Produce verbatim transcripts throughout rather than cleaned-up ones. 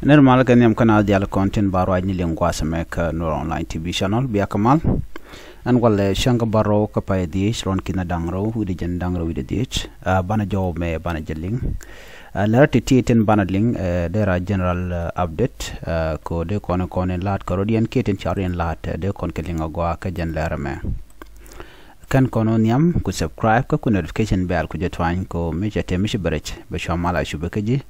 Nir mal kɛ nhiam kä na dial kɔn tin ba ruac ni liŋ gua̱a̱th mɛ kä Nuer Online T V channel, bia kä mal. Ɛn walɛ cäŋ kä bärɔw kä pay dhiec, ruɔ̱n ki̱n da̱ŋ rɛw wi̱cdɛ jiɛn da̱ŋ rɛw wi̱cdɛ dhiec. Ah, banɛ jɔw mɛ banɛ jɛ liŋ. Ah, lɛr ti ti tin banɛ liŋ, eh, dee ra general, eh, update, eh, ko dee kɔn kɔn in la̱a̱t kä rɔ̱diɛn kiɛ tin car in la̱a̱t, eh, dee kɔn kɛ liŋ a gɔaa kä jɛn lɛr mɛ. Kɛn kɔn wä nhiam ku subscribe kä ku notification bell ku jɛ tuany ko mi cɛ te mi ci bɛ rɛc bɛ cua mal a cupɛ kä ji̱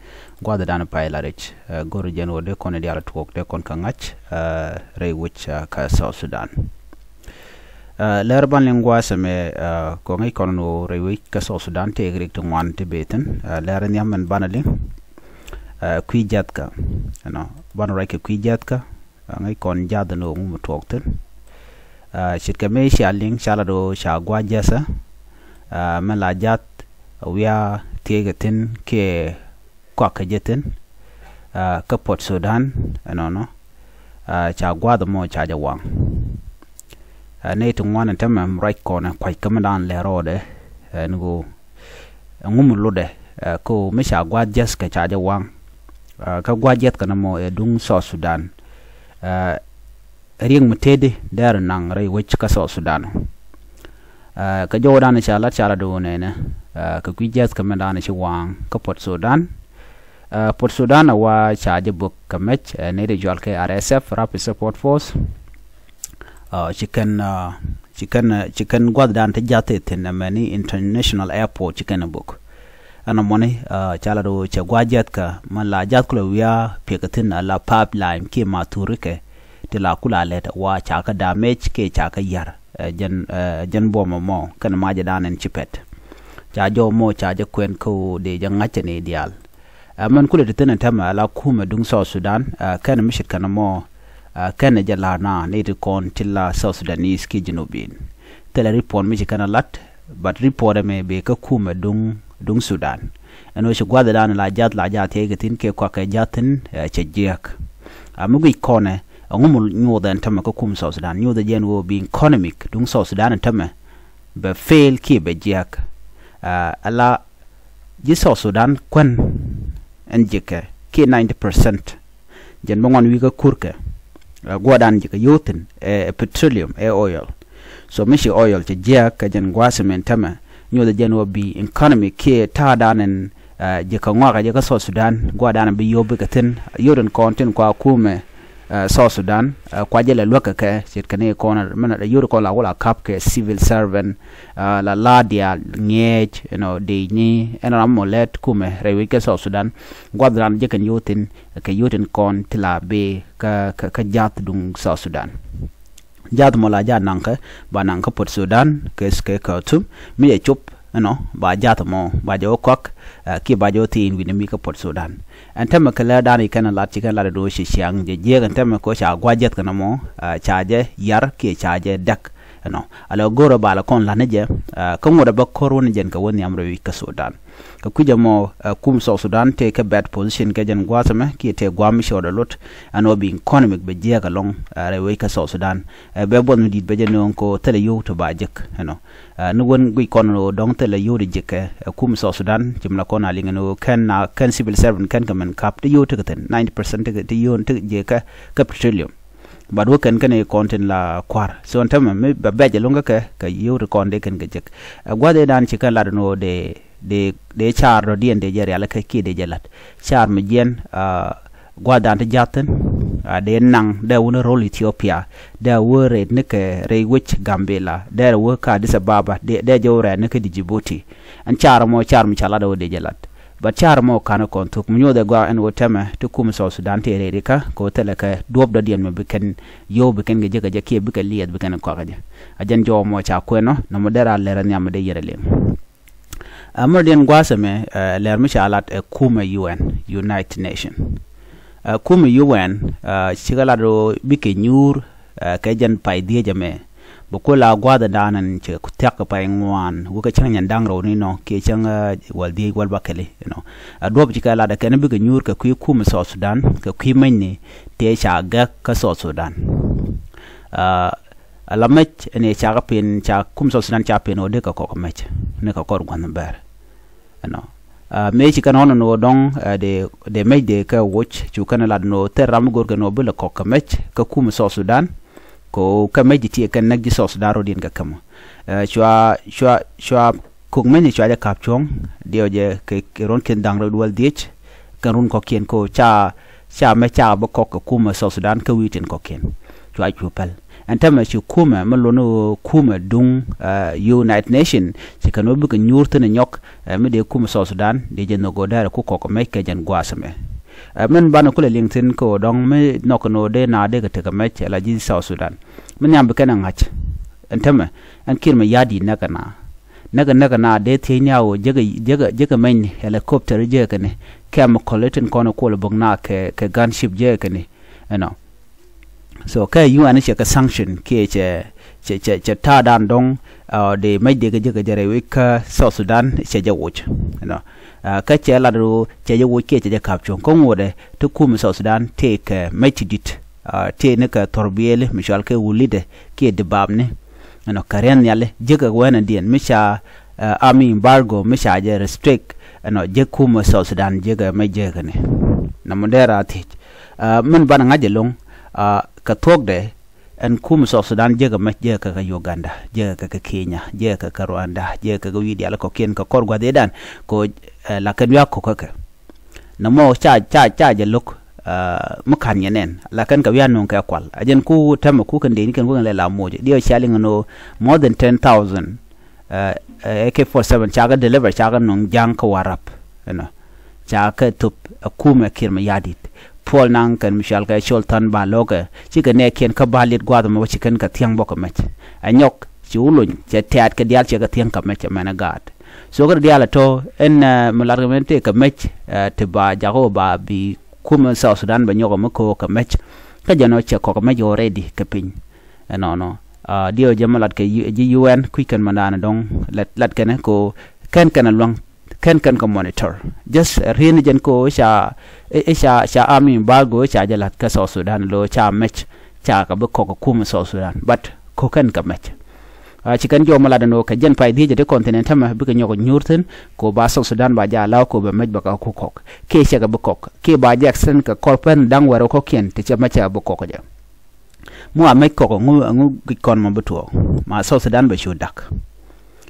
gua̱dhɛ dan pay la rɛc. Eh, go̱r jɛn wä dee kɔn dial tuɔk dee kɔn kä ŋa̱c, eh, rɛy wec, eh, kä South Sudan. Eh, lɛr ban liŋ gua̱a̱th mɛ, eh, kɔ ŋäc kɔn wä rɛy wec kä South Sudan tëëk rik ti ŋuan ti bee thi̱n. Eh, lɛr nhiam mɛn ban liŋ, eh, kui̱ jiathkä, you know, ban ruac kɛ kui̱ jiathkä. Ah, ŋäc kɔn jath ni ɣöö ŋu mi tuɔɔk thi̱n. Ah, ce̱tkɛ mëë cia liŋ ca lat ɣöö ca gua̱a̱th jiäthä, ah, mɛn la jath wiaa thiec kɛ thi̱n kiɛ kuak kɛ jɛ thi̱n, ah, kä Port Sudan, ɛnɔnɔ, ah, ca gua̱a̱th mɔ ca jɛ waŋ. Ah, nɛy ti ŋuan ɛn tämɛ mi ruac kɔn ɛ kuac kä mi daan lɛr rɔɔdɛ, ɛn ɣöö ɛŋu mi lotdɛ, eh, kä mi ca gua̱a̱th jiäthkɛ ca jɛ waŋ. Eh, kä gua̱a̱th jiäthkɛ nɔmɔ ɛ duŋ South Sudan. Eh, riɛk mi tëëdi dɛr naŋ rɛy wec kä South Sudan. Eh, kä jɔwdan ca lat ca lat do̱o̱ nɛnɛ, eh, kɛ kui̱ jiäthkɛ mɛn dan ci waŋ kä Port Sudan. Eh, Port Sudan a wa ca jɛ bök kɛ mɛc, eh, nɛy ti jual kɛ R S F, Rapid Support Force. Ah, ci kɛn, ah, ci kɛn, ah, ci kɛn gua̱thdan ti jath thi̱n ɛmɛni International Airport ci kɛn bök. Ɛn ɛmɔni, ah, ca lat ɣöö cɛ gua̱a̱th jiathkä mɛn la jath kulɛ wiaa piɛkä thi̱n a la pipeline kiɛ ma thurikɛ ti la kula lɛt wa ca kä damage kiɛ ca kä yar, eh, jɛn, eh, jɛn buɔmɔ mɔ kɛn macɛ dan ɛn ci pɛt. Ca jɔw mɔ ca jɛ kuɛn kä ɣöö dee jɛ ŋa̱cä ni diaal. Ɛ mɛn kulɛ ti thi̱n ɛ tämɛ ala kumɛ duŋ South Sudan, ɛ kɛn mi ce̱tkɛ nɔmɔ, ɛ kɛn jɛ la̱r na ni ti kɔn ti la South Sudanese kiɛ Junubin. Thilɛ report mi ci kɛn ɛ lat, but report ɛmɛ bee kä kumɛ duŋ, duŋ Sudan. Ɛn ɣöö ci gua̱thdan la jath la jath thiec kɛ thi̱n kiɛ kuak kɛ jath thi̱n, ɛ cɛ jiäk. Ɛ mi guic kɔnɛ, ɛŋu mi nyuuthɛ ɛn tämɛ kä kumɛ South Sudan? Nyuuthɛ jɛn ɣöö bi economic duŋ South Sudan ɛn tämɛ bɛ fail kiɛ bɛ jiäk. Ɛ ala ji̱ South Sudan kuän ɛn ji̱kɛ kiɛ ninety percent. Jɛn bä ŋuan wi̱i̱ kä kurkɛ, ɛ, guɔdan ji̱kɛ yothin, ɛ, ɛ petroleum, ɛ oil. So mi ci oil cɛ jiäk kɛ jɛn gua̱a̱th mɛn tämɛ, nyuɔth jɛn wä bi economy kiɛ ta̱a̱dan ɛn, ɛ, ji̱kɛ ŋɔakɛ ji̱kɛ South Sudan, guɔdan bi yop bikɛ thi̱n, yot ɛn kɔn tin kua kumɛ, ɛ, South Sudan, ɛ, kua jɛ lɛ luäk kɛ kɛ, ce̱tkɛ ni kɔn, mɛn yot kɔn la wä la kap kɛ civil servant, ɛ, la la diaal ŋiɛc, you know, dec ni, ɛn ram mɔ lɛt kumɛ, rɛy wec kɛ South Sudan, guath ran jɛ kɛn yothin, kɛ yothin kɔn ti la bi kä, kä, kä jath duŋ South Sudan. Jath mɔ la ja naŋ kä, ba naŋ kä Port Sudan, kɛ, kɛ Khartoum, mi jɛ cop, you know, ba jath mɔ, ba jɛ wä kɔak, ɛ, kiɛ ba jɛ wä thiin wi̱ni mi kä Port Sudan. Ɛn tämɛ kɛ lɛ dan ikɛn lat ci kɛn lat do̱ ci ciaŋ jɛ jiɛk ɛn tämɛ kɛ ca gua̱c jiɛth kɛn mɔ, ɛ, ca jɛ yar kiɛ ca jɛ däk, you know. Alɛ go̱rɛ ba lɛ kɔn lat ni jɛ, ɛ, kä ŋuɔ̱t ɛ bä ko̱r wä ni jɛn kɛ wä nhiam rɛy wi̱c kä Sudan. Kɛ kui̱c ɛmɔ, ɛ, kum South Sudan tëë kɛ bad position kɛ jɛn gua̱a̱th ɛmɛ kiɛ tëë gua̱a̱th mi cɔɔdɛ lot ɛn ɣöö bi economic bɛ jiɛɛk ɛlɔ̱ŋ, ɛ, rɛy wec kä South Sudan. Ɛ, bɛ buɔth mi di̱i̱t bɛ jɛ nööŋ kɛ ɣöö thilɛ yio̱w ti ba jek, you know. Ɛ, ni wen guic kɔn ɣöö dɔ̱ŋ thilɛ yio̱w ti jek kɛ, ɛ, kum South Sudan ci mi la kɔn a liŋ ɛn ɣöö kɛn na kɛn civil servant kɛn kɛ mɛn kap ti yio̱w ti kɛ thi̱n ninety percent ti kɛ ti yio̱w ti jek kɛ, kɛ petroleum. But wä kɛn kɛn ikɔn tin la kua̱r. So ɛn tämɛ mi bɛ bɛc ɛlɔ̱ŋ kä kɛ, kɛ yio̱w ti kɔn dee kɛn kɛ jek. Ɛ, gua̱th ëëdan ci kɛn lat ɛn ɣöö dee dee, dee car dɔ̱diɛn dee jɛ rialikä kiɛ dee jɛ la̱t. Car mi jiɛn, ah, gua̱thdan ti ja̱thin, ah, dee naŋ, dee wä ni ro̱l Ethiopia, dee wä rɛɛt ni kɛ rɛy wec Gambela, dee wä kä Addis Ababa, dee, dee jɛ wä rɛɛt ni kä Djibouti. Ɛn car mɔ, car mi ca lat ɛ wä dee jɛ la̱t. But car mɔ ka̱n kɔn thuk mi nyuɔth ɛ gɔaa ɛn wä tɛmɛ ti kum South Sudan ti rɛɛt ikä kɛ wä thilɛ kɛ duɔ̱p dɔ̱diɛn mi bi kɛn yio̱w bi kɛn kɛ jek kɛ jɛ kiɛ bi kɛ liɛth bi kɛn kɔak kɛ jɛ. A jɛn jɔw mɔ ca kuɛn ɔ, nɔmɔ dee ra lɛr ɛ nhiam mi dee yɛn ɛ liŋ. Ɛ, mɔ diɛn gua̱a̱th ɛmɛ, ɛ, lɛr mi ca lat ɛ kumɛ U N, United Nation. Ɛ, kumɛ U N, ɛ, cikɛ lat ɣöö bikɛ nyuur, ɛ, kɛ jɛn pay dhiec ɛmɛ. Bɛ kuɛ la gua̱a̱th ɛ da̱a̱n ɛn cɛ thia̱k kɛ pay ŋuan, wä kɛ cäŋ nyɛn da̱ŋ rɛw ni nɔ, kiɛ cäŋ, ɛ, wäl dhiec wäl bäkɛli, you know. Ɛ, duɔ̱p cikɛ lat ɛ kɛn bikɛ nyuur kɛ kui̱ kumɛ South Sudan, kɛ kui̱ mecni tëë ca gɛk kä South Sudan. Ɛ, Ala mɛc ɛn ɛ cakɛ pen, ca kum South Sudan ca pen ɣöö dee kɛ kɔk mɛc ni kɛ kɔr gua̱nh bɛr. Ɛnɔ. Mëë ci kɛn ɣɔn ni ɣöö dɔ̱ŋ dee mec dee kɛ woc, cu kɛn lat ni ɣöö thil ram mi go̱o̱r kɛn ɣöö bi lɛ kɔk kɛ mec kä kumɛ South Sudan. Kɛ ɣöö kɛ mec di ti kɛn näk ji̱ South Sudan rɔ̱diɛn kɛ kämä. Cua cua cua kok mec ni cua jɛ ka̱p cuɔ̱ŋ, diɛw jɛ kɛ ruɔ̱n kiɛn da̱ŋ rɛw duel dhiec. Kɛn run kɔ̱kiɛn kɛ ɣöö ca ca mec ca bi kɔk kɛ kumɛ South Sudan kä wi̱i̱ tin kɔ̱kiɛn. Cua cu päl. Ɛn täämɛ ci kumɛ mi luni ɣöö kumɛ duŋ United Nation ci kɛn wä bikɛ nyuur thi̱n nyɔk. Mi dee kumɛ South Sudan dee jɛ nhök ɣöö dee rɛ ku kɔk mec kɛ jɛn gua̱a̱th ɛmɛ. Min banɛ kulɛ liŋ thi̱n kɛ ɣöö dɔ̱ŋ mi nhɔk kɛn ɣöö dee na dee kɛ tekɛ mɛc ala ji̱ South Sudan, mi nhiam bi kɛn ɛ ŋa̱c. Ɛn täämɛ ɛn Kiir Mayardit näk kɛ na, näk kɛ näk kɛ na dee thiec ni a ɣöö jekɛ jekɛ jekɛ mɛcni, helicopter jekɛ kɛn, chemical tin kɔn kuɔl bo̱k na kɛ kɛ gunship jekɛ kɛn. Ɛnɔ. So kɛ U N cɛ kɛ sanction kiɛ cɛ cɛ cɛ cɛ ta̱a̱ dan dɔ̱ŋ. Dee mec dee kɛ jekɛ jɛ rɛy wec kä South Sudan cɛ jɛ woc. Ɛnɔ. Kä cɛ lat ro cɛ jɛ woc kiɛ cɛ jɛ ka̱p cuɔ̱ŋ kä ŋuɔ̱tdɛ ti kumɛ South Sudan tëë kɛ mec ti di̱t. Tëë ni kɛ thɔrbiɛli mi cual kɛ wulidɛ kiɛ dibapni. Ɛnɔ, kɛ riɛn nhiali jekɛ wɛnɛ diɛn mi ca army embargo mi ca jɛ restrict. Ɛnɔ, jek kumɛ South Sudan jekɛ mec jekɛ ni. Nɔmɔ dee ra thiec. Min banɛ ŋa̱c ɛlɔ̱ŋ kɛ thuɔ̱kdɛ. Ɛn kumɛ South Sudan jekɛ mec jekɛ kɛ Uganda, jekɛ kɛ Kenya, jekɛ kɛ Rwanda, jekɛ kɛ wi̱i̱ diaal kɔ̱kiɛn kɛ kɔr gua̱th ëëdan. Kɛ ɣöö la kɛn wi̱i̱ a ko̱kä kɛ. Nɔmɔ ca ca ca jɛ lo̱k mi ka̱n yɛ nɛn la kɛn kɛ wi̱i̱ a nuɔ̱ŋ kɛ kual. A jɛn ku täämɛ ku kɛn dee ni kɛn ku kɛn lɛ la moc diɛw cia liŋ ɛn ɣöö more than ten thousand A K forty seven ca kɛ deliver, ca kɛ nuɔ̱ŋ ja̱a̱ŋ kä Warap. Ɛnɔ. Ca kɛ thop ɛ kumɛ Kiir Mayardit. Puɔl naŋ kɛn mi cual kɛ col than ba lo̱kɛ cikɛ nɛɛkiɛn kä ba liet gua̱a̱th ɛmɔ ci kɛn kɛ thiäŋ bɔkɛ mɛc. Ɛ nyɔk ci wä lony cɛ tɛ̈t kɛ diaal cɛ kɛ thiäŋ kɛ mɛc ɛmɛn ɛ gaat. So kɛ diaal ɛ tɔ̱ ɛn mi lat kɛ mɛn tëë kɛ mɛc ti ba jakä wä ba bi kumɛ South Sudan bɛ nyɔk ɛmɛ ko̱o̱k kɛ mɛc. Kä jɛn ɔ cɛ kɔk kɛ mɛc already kɛ piny. Ɛnɔnɔ. Diɛw jɛ mi lat kɛ ji̱ U N kui̱c kɛn mɛn daanɛ dɔ̱ŋ lat kɛn ɛ ko̱o̱k kɛn kɛn ɛ luäŋ. Kɛn kɛn kɛ monitor. Just ri̱n jɛn ko ca ca ca ami ba go ca jɛ la̱th kɛ South Sudan lo ca mɛc ca kɛ bi kɔk kum South Sudan, but ko kɛn kɛ mɛc. Ci kɛn jɔw ma lat ɛn ɣöö kɛ jɛn pay dhiec ti continent tämɛ bikɛ nyɔk nyuur thi̱n ko ba South Sudan ba jɛ allow ko bɛ mɛc bɛ kɛ ku kɔk kiɛ cɛ kɛ bi kɔk kiɛ ba jɛ extend kɛ kɔr pɛn da̱ŋ wɛr kɔkiɛn ti cɛ mɛc cɛ bi kɔk jɛ. Mi wa mec kɔk ɛŋu ɛŋu gi̱c kɔn mɔ bi tuɔɔk ma South Sudan bɛ cu da̱k.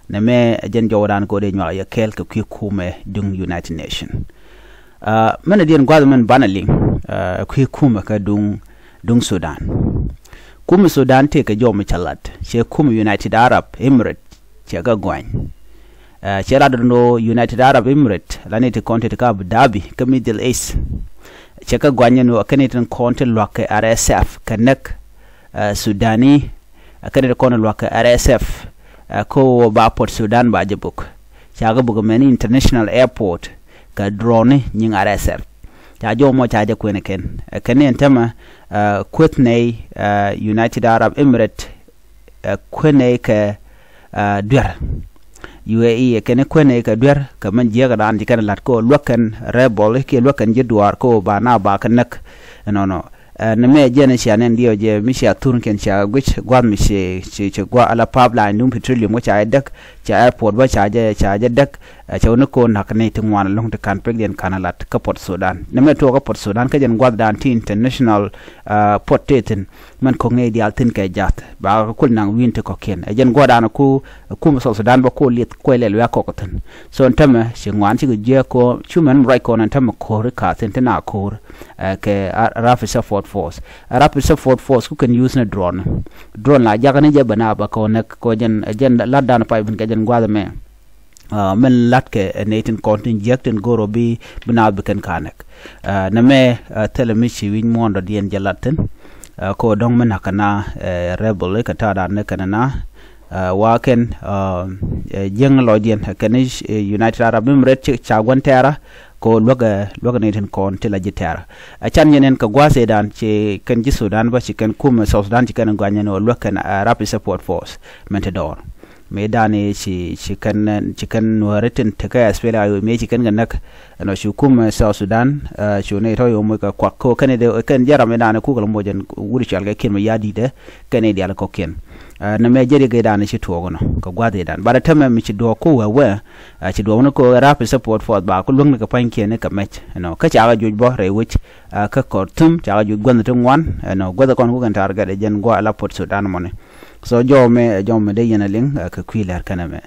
Nɛmɛ ɛ jɛn jɔwdan kɛ ɣöö dee nyuak yɛ kɛɛl kɛ kui̱ kumɛ duŋ United Nation. Mɛn ɛ diɛn gua̱th mɛn banɛ liŋ ɛ kui̱ kumɛ kɛ duŋ duŋ Sudan. Kumɛ Sudan tëëkɛ jɔw mi cä lat cɛ kumɛ United Arab Emirates cɛ kɛ gɔany. Cɛ lat dɔ̱ŋ United Arab Emirates la ni ti kɔn ti ti ka Abu Dhabi kä Middle East. Cɛ kɛ gɔany ni kɛn ni ti kɔn ti luak kɛ R S F kɛ näk Sudani. Kɛn ni ti kɔn luak kɛ R S F ko ba Port Sudan ba jɛ buk. Ca kɛ buk mɛn international airport kɛ drone nyiŋ R S F. Ca jɔw mɔ ca jɛ kuɛn kɛn kɛn ni ɛn tämɛ kueth nɛy United Arab Emirates. Kuenɛ kɛ duer. U A E kɛn kuenɛ kɛ duer kɛ mɛn jiɛk dan ci kɛn lat ko luäk kɛn rebel kiɛ luäk kɛn ji̱ duaar ko ba na ba kɛ näk. Nɔnɔ. Ni mɛ jɛn cia nɛn diɔ jɛ mi cia thur kɛn cia guic guath mi ci ci ci gua ala pipeline dum petroleum ko ca jɛ däk ca airport ba ca jɛ ca jɛ däk. Ca wä ni ko nak ni ti ŋuan lɔŋ ti kan pek diɛn kan lat kä Port Sudan ni mɛ tuɔ kä Port Sudan kä jɛn guath dan ti international port ti thin. Mɛn ko̱k ŋi̱i̱c diaal thi̱n kɛ jath ba kɛ kul naŋ wi̱i̱n ti kɔ̱kiɛn ɛ jɛn guɔ̱ɔ̱rdan ku kum South Sudan bä ku lieth kuɛ lɛl wiak kɔk thi̱n. So ɛn tämɛ ci ŋuan cikɛ jiɛk kɔ cu mɛn ruac kɔn ɛn tämɛ ko̱r i̱ ka thi̱n ti na ko̱r. Kɛ Rapid Support Force, Rapid Support Force ku kɛn use ni drone. Drone la jakä ni jɛ bɛ na bä kɔn näk kɔ jɛn ɛ jɛn lat dan pay bin kɛ jɛn gua̱th ɛmɛ. Min latkɛ ɛ nɛy tin kɔn tin jiäk tin go̱r ɔ bi bi naath bi kɛn ka nɛk. Nɛmɛ thilɛ mi ci wi̱c muɔ̱ɔ̱n dɔ̱diɛn jɛ lat thi̱n. Ko dɔ̱ŋ mi na̱k kɛ na rebel kɛ ta̱a̱ dan ni kɛn na wa kɛn jiäŋ lɔcdiɛn kɛn United Arab Emirates ca gua̱n tɛɛra. Ko luäk luäk nɛy tin kɔn ti la ji̱ tɛɛra. Ɛ can yɛn ɛn kɛ gua̱a̱th ëëdan ci kɛn ji̱ Sudan bä ci kɛn kumɛ South Sudan ci kɛn gua̱ny ɛn ɔ luäk kɛn Rapid Support Force mɛn ti dɔɔr. mëë danɛ ci ci kɛn ci kɛn Nuääri tin tekɛ S P L A I O mëë ci kɛn kɛ näk. Ɛnɔ ci kumɛ South Sudan, cu nɛy tɔ̱ yom kɛ kuak ko kɛn dee kɛn jɛ ram mëë danɛ kukɛ lɛ moc ɛn wut cɔal kɛ Kiir Mayardit kɛn i̱ diaal kɔ̱kiɛn. Nɛmɛ jɛ ri gɛ danɛ ci tuɔɔk ɛnɔ kɛ gua̱th i̱ dan bat ɛ tämɛ mi ci duɔɔk ko wee wee. Ci duɔɔk ni ko rapid support force ba ku luäŋni kɛ pa̱nykiɛn ni kɛ mɛc ɛnɔ kä cakɛ juc bä rɛy wec. Kä Khartoum cakɛ juc guänh ti ŋuan ɛnɔ guäth kɔn ku kɛn target ɛ jɛn gua̱a̱ la Port Sudan mɔni. So jɔw mɛ jɔw mɛ dee yɛn a liŋ kɛ kui̱ lɛr kɛnɛ mɛ.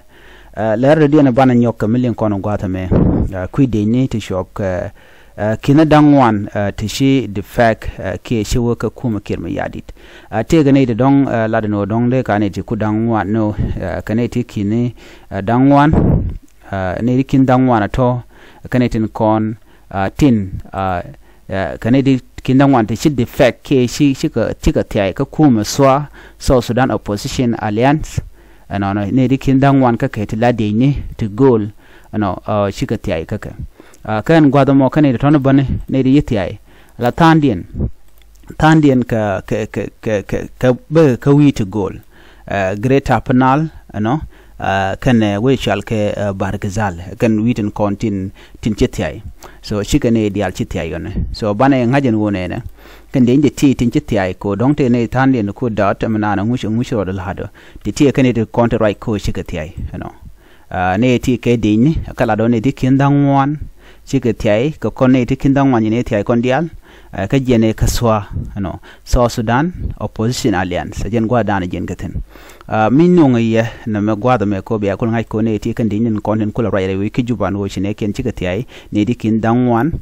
Lɛr dee diɛn banɛ nyɔk kɛ mi liŋ kɔn gua̱a̱th ɛmɛ. Kui̱ dec ni ti cuɔp kɛ ki̱n da̱ŋ ŋuan ti ci defect kiɛ ci wä kɛ kumɛ Kiir Mayardit. Tëëkɛ nɛy ti dɔ̱ŋ lat ni wä dɔ̱ŋ dee ka nɛy ti ku da̱ŋ ŋuan ni wä kɛ nɛy ti ki̱n da̱ŋ ŋuan. Nɛy ti ki̱n da̱ŋ ŋuan a tɔ̱ kɛ nɛy tin kɔn tin kɛ nɛy ti ki̱n da̱ŋ ŋuan ti ci defect kiɛ ci cikɛ thiay kä kumɛ SSOA, South Sudan Opposition Alliance. Ɛnɔnɔ nɛy ti ki̱n da̱ŋ ŋuan kä kɛ ti la diecni ti gööl. Ɛnɔ cikɛ thiay kä kɛ kɛn gua̱th ɛmɔ kä nɛy ti tɔ̱ni bäni nɛy ti yi thiay la tha̱a̱ŋdiɛn. Tha̱a̱ŋdiɛn kɛ kɛ kɛ kɛ kɛ kɛ bä kɛ wi̱i̱ ti gööl. Greater Upper Nile ɛnɔ kɛnɛ wec cɔal kɛ Bahr el Ghazal kɛn wi̱i̱ tin kɔn tin tin ci thiay. So cikɛ ni diaal ci thiay yɔnɛ so banɛ ŋa̱c ɛn wunɛ nɛ. Kɛn dieny jɛ ti tin ci thiay ko dɔ̱ŋ tëë ni tha̱a̱ŋdiɛn ko dɔt ɛmɛ naan ŋuc ŋuc rɔɔd la̱a̱dɔ ti ti kɛn ti kɔn ti ruac ko cikɛ thiay ɛnɔ. Ni ti kɛ dieny ni kä lat dɔ̱ŋ ni ti ki̱n dha̱ŋ ŋuan. Cikɛ thiay kɛ kɔn ni ti ki̱n dha̱ŋ ŋuan ni thiay kɔn diaal. Kä jiɛn ɛ kä SSOA ɛnɔ South Sudan Opposition Alliance ɛ jiɛn gua̱a̱th da̱a̱n ɛ jiɛn kä thi̱n. Mi nuŋ yɛ nɛ mɛ gua̱a̱th ɛmɛ ko bia kul ŋa̱c ko ni ti kɛn dieny ni kɔn tin kul ruac rɛy wi̱i̱ kä Juba ni wä ci ni kiɛn cikɛ thiay ni ti ki̱n dha̱ŋ ŋuan.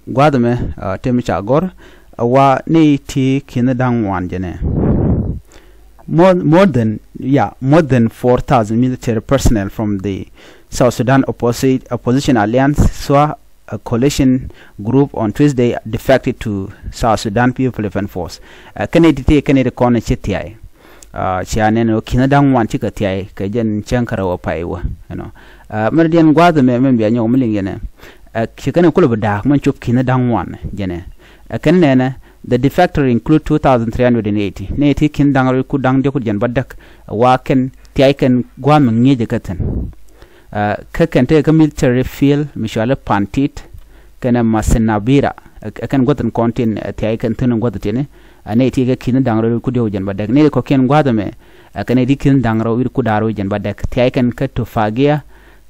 Gua̱a̱th ɛmɛ te mi ca gɔ̱r wa ni ti ki̱n dha̱ŋ ŋuan jɛnɛ. More, more than yeah, more than four thousand military personnel from the South Sudan Opposi- Opposition Alliance, SSOA, a coalition group on Tuesday defected to South Sudan People Defense Force. Kɛnɛ ti ti kɛnɛ ti kɔn ci thiay. Cia nɛn wä ki̱n da̱ŋ wan cikɛ thiay kɛ jɛn cäŋ kärɛ wä pay wä. Ɛnɔ mɛn diɛn gua̱a̱th mɛ mɛn bia nyɔk mi liŋ yɛnɛ. Ci kɛnɛ kulɛ bi da̱a̱k mɛn cop ki̱n da̱ŋ wan jɛnɛ. Kɛn nɛnɛ the defector include two thousand three hundred and eighty ni ti ki̱n da̱ŋ rɛw ku da̱ŋ diɛk ku jɛn ba däk. Wa kɛn thiay kɛn gua̱a̱th mi ŋi̱eecɛ kä thi̱n. Kä kɛn tekɛ kä military field mi cuali Pantit kɛnɛ Masinabira. Kɛn gua̱th in kɔn tin thiay kɛn thi̱n gua̱th tini. Ni ti kɛ ki̱n da̱ŋ rɛw ku diɛk ku jɛn ba däk ni ti kɔ̱kiɛn gua̱a̱th ɛmɛ. Kɛn ti ki̱n da̱ŋ rɛw ku da̱ŋ rɛw jɛn ba däk thiay kɛn kä Tufagia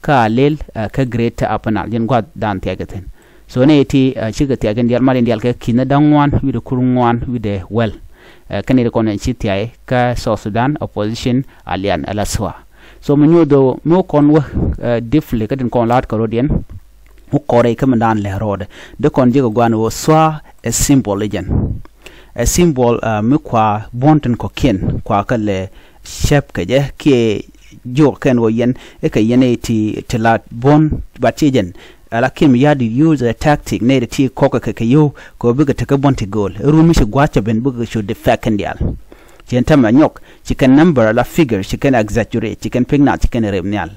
kä Alel kä Greater Upper Nile jɛn gua̱a̱th da̱a̱n thiay kɛ thi̱n. So ni ti cikɛ thiay kɛn diaal mat in diaal kɛ ki̱n da̱ŋ ŋuan wi̱dɛ kur ŋuan wi̱dɛ wäl. Kɛn ti kɔn ci thiay kä South Sudan Opposition Alliance ala SSOA. So mi nyuuth dho̱ mi wä kɔn wä deeply kä tin kɔn la̱a̱t kɛ rɔ̱diɛn. Wä kɔn rɛy kä mi daan lɛ rɔɔdɛ dee kɔn ji̱ kɛ gua̱a̱n wä SSOA ɛ symbol i̱ jɛn. Ɛ symbol mi kua buɔ̱n tin kɔ̱kiɛn kua kä lɛ cɛp kɛ jɛ kiɛ jiök kɛn wä yɛn i̱ kɛ yɛn i̱ ti ti la buɔ̱n bat ci jɛn. Ala Kiir Mayardit use a tactic nɛy ti ti kɔk kɛ kɛ yio̱w kɛ wä bikɛ tekä buɔ̱n ti gööl run mi ci gua̱a̱th cɛ ben bikɛ cu defect kɛn diaal. Ci ɛn tämɛ nyɔk ci kɛn number ala figure ci kɛn exaggerate ci kɛn pek nath ci kɛn rep nhial.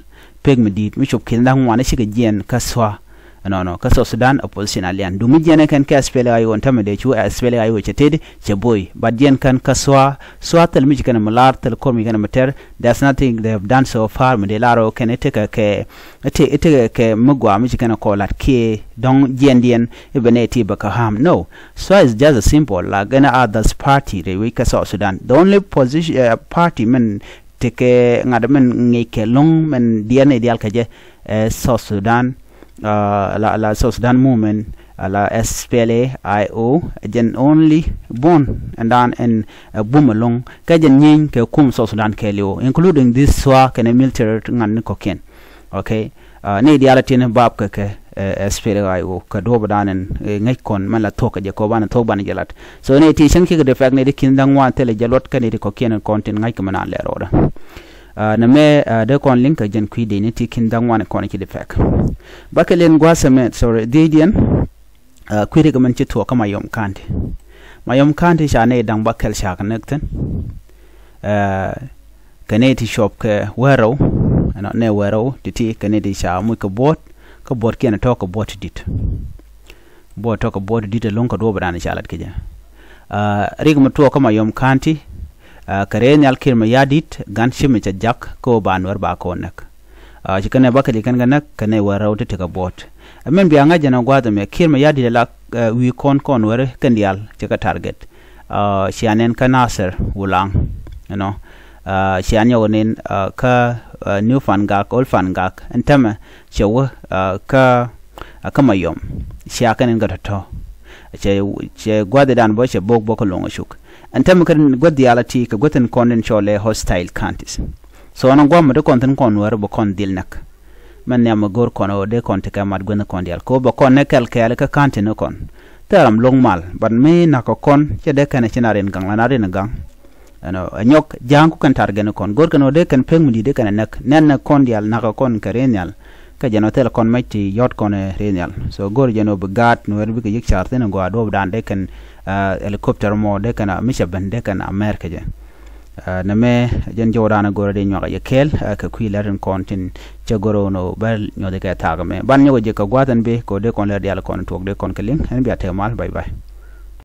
Pek mi di̱i̱t mi cop ki̱n da̱ŋ ŋuan cikɛ jiɛn kä SSOA. Ɛnɔnɔ kä South Sudan Opposition Alliance dumi jiɛn ɛ kɛn kɛ S P L A I O ɛn tämɛ dee cu S P L A I O cɛ teti cɛ boy bat jiɛn kɛn kä SSOA. SSOA thil mi ci kɛn mi lar thil kor mi ci kɛn mi tɛr. There's nothing they have done so far mi dee lar ɔ kɛn i̱ tekɛ kɛ i̱ tekɛ kɛ mi gɔaa mi ci kɛn kɔ lat kiɛ dɔ̱ŋ jiɛndiɛn i̱ ben ɛ ti bɛ kɛ harm no. SSOA is just a symbol like any other party rɛy wec kä South Sudan the only position party min tekɛ ŋa̱t min ŋic kɛ lo̱ŋ min diɛn i̱ diaal kɛ jɛ. Ɛ South Sudan la la South Sudan movement la S P L A I O jɛn only buɔ̱n ɛn daan ɛn bum ɛlɔ̱ŋ kɛ jɛn nyieeny kɛ kum South Sudan kɛɛliw including this SSOA kɛnɛ military ŋa̱t ni kɔ̱kiɛn. Okay. Ni diaal a tiɛn bap kɛ kɛ S P L A I O kɛ duɔ̱ɔ̱p dan in ŋäc kɔn mɛn la thuɔ̱k kɛ jɛ kɔ banɛ thuɔ̱k banɛ jɛ lat. So ni ti cäŋ cikɛ defect ni ti ki̱n dhaŋ wan thilɛ jɛ luɔt kɛ ni ti kɔ̱kiɛn in kɔn tin ŋa̱c kɛ mɛn an lɛ rɔɔdä. Nɛ mɛ dee kɔn liŋ kɛ jɛn kui̱ dee ni ti ki̱n dhaŋ wan in kɔn ci defect. Bakɛ lin gua̱a̱th cɛ mɛ sorry dhiecdiɛn. Kui̱ ri kɛ mɛn ci thuɔ̱k kä Mayom County. Mayom County ca ni daŋ ba kɛl ca kɛ näk thi̱n. Kɛ ni ti cuɔp kɛ wärɛw ɛnɔ ni wärɛw ti ti kɛ ni ti ca muc kɛ buɔ̱t kä buɔ̱t kiɛn tɔ̱ kɛ buɔ̱t ti di̱t. Buɔ̱t tɔ̱ kɛ buɔ̱t ti di̱t ɛlɔ̱ŋ kɛ duɔ̱ɔ̱p dan ca lat kɛ jɛ. Rik mi tuɔɔk kä Mayom County Kɛ rɛy nhial Kiir Mayardit gan ci mi cɛ jak kä ɣöö ba Nuɛr ba kɔn näk. Ci kɛn ɛ bä kɛ ji̱ kɛn kɛ näk kɛn ɛ wä rɛw ti ti kɛ buɔ̱t. Ɛ min bia ŋa̱c jɛn ɛ gua̱a̱th ɛmɛ Kiir Mayardit ɛ la wi̱i̱ kɔn kɔn Nuɛr kɛn diaal ci kɛ target. Cia nɛn kä Nasir Wulaŋ, you know. Cia nyɔk nɛn kä New Fangak, Old Fangak ɛn tämɛ cɛ wä kä kä Mayom. Cia kɛn in kä tɔ̱tɔ̱ cɛ gua̱dhidan bä cɛ bok bä kä lo̱ŋ cuk. Ɛn tämɛ kɛ gua̱th diaal a ti kɛ gua̱th in kɔn in cɔl ɛ hostile counties. So ɛn gua̱th mi ti kɔn thin kɔn Nuɛr bä kɔn dhil näk. Mɛn nhiam mi go̱r kɔn ɣöö dee kɔn ti kɛ mat gua̱th in kɔn diaal kɛ ɣöö bä kɔn nɛ kɛl kɛɛl kä county ni kɔn. Thɛɛr ram lo̱ŋ mal, but mi nakä kɔn cɛ dee kɛn ci na rin gaŋ la na rin gaŋ. Ɛnɔ ɛ nyɔk ja̱a̱ŋ ku kɛn target ni kɔn go̱r kɛn ɣöö dee kɛn pek mi di̱i̱t dee kɛn ɛ näk nɛn ni kɔn diaal nakä kɔn kɛ rɛy nhial. Kä jɛn ɔ thil kɔn mɛc ti yɔt kɔn rɛy nhial. So go̱r jɛn ɔ bi gaat Nuɛr bikɛ yi̱k car thin ɛ gɔaa duɔ̱ɔ̱pdan dee kɛn helicopter mɔ dee kɛn a mi cɛ ben dee kɛn a mɛr kɛ jɛ. Nɛ mɛ jɛn jɔwdan ɛ go̱r ɛ dee nyuak ɛ jɛ kɛɛl kɛ kui̱ lɛr in kɔn tin cɛ go̱r ɛ wun ɔ bɛ nyuɔth kɛ thaak mɛ ban nyɔk ɛ jɛ kɛ gua̱th ɛn bi kɛ ɔ dee kɔn lɛr diaal kɔn tuɔk dee kɔn kɛ liŋ ɛn bia tëë mal. Bye bye.